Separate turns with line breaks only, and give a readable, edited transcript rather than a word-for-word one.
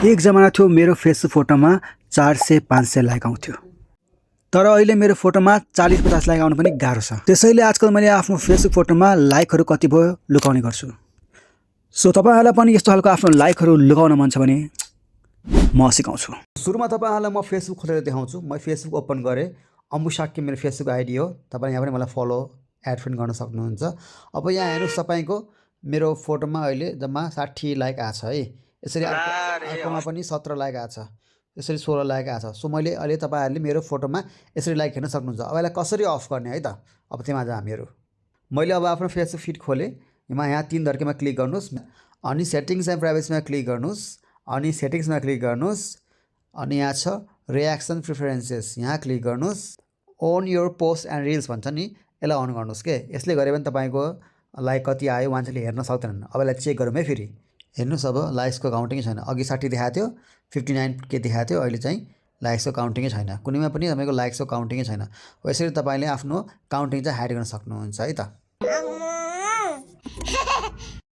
एक जमाना थियो मेरो फेसबुक फोटोमा 400-500 लाइक आउँथ्यो, तर अहिले मेरो फोटोमा 40-50 लाइक आउनु पनि गाह्रो छ। त्यसैले आजकल मैले आफ्नो फेसबुक फोटोमा लाइकहरू कति भयो लुकाउने गर्छु। सो तपाईहरुलाई पनि यस्तो खालको आफ्नो लाइकहरू लुकाउन मन छ भने म सिकाउँछु। सुरुमा तपाईहरुलाई म फेसबुक खोलेर देखाउँछु। म फेसबुक ओपन गरे, अम्बु साक्य मेरो फेसबुक आइडी हो। तपाईले यहाँ पनि मलाई फलो एड फ्रेन्ड गर्न सक्नुहुन्छ। अब यहाँ हेर्नुस्, तपाईको मेरो फोटोमा अहिले जम्मा 60 लाइक आछ है। यसरी अर्कोमा पनि 17 लाइक आछ, यसरी 16 लाइक आछ। सो मैले अहिले तपाईहरुले मेरो फोटोमा यसरी लाइक हेर्न सक्नुहुन्छ। अब यसलाई कसरी अफ गर्ने है त, अब त्यसमा जाम हामीहरु। मैले अब आफ्नो फेसबुक फिड खोले। यहाँ 3 धर्केमा क्लिक गर्नुस्, अनि सेटिंग्स एन्ड प्राइभेसीमा क्लिक गर्नुस्, अनि सेटिंग्समा क्लिक गर्नुस्, अनि यहाँ छ रिएक्सन प्रेफरेन्सेस, यहाँ क्लिक गर्नुस्। Own your post and reels भन्छ नि, यसलाई अन गर्नुस् के। यसले गरे पनि तपाईको लाइक कति आयो मान्छेले हेर्न सक्दैनन्। अब यसलाई चेक गरौँ है फेरि। हेर्नुस्, अब लाइक्सको काउन्टिङ छैन। अघि 60 देखाएको थियो, 59 देखाएको थियो, अहिले चाहिँ लाइक्सको काउन्टिङै छैन। कुनैमा पनि तपाईको लाइक्सको काउन्टिङै छैन। यसरी तपाईले आफ्नो काउन्टिङ चाहिँ हाइड गर्न सक्नुहुन्छ है त।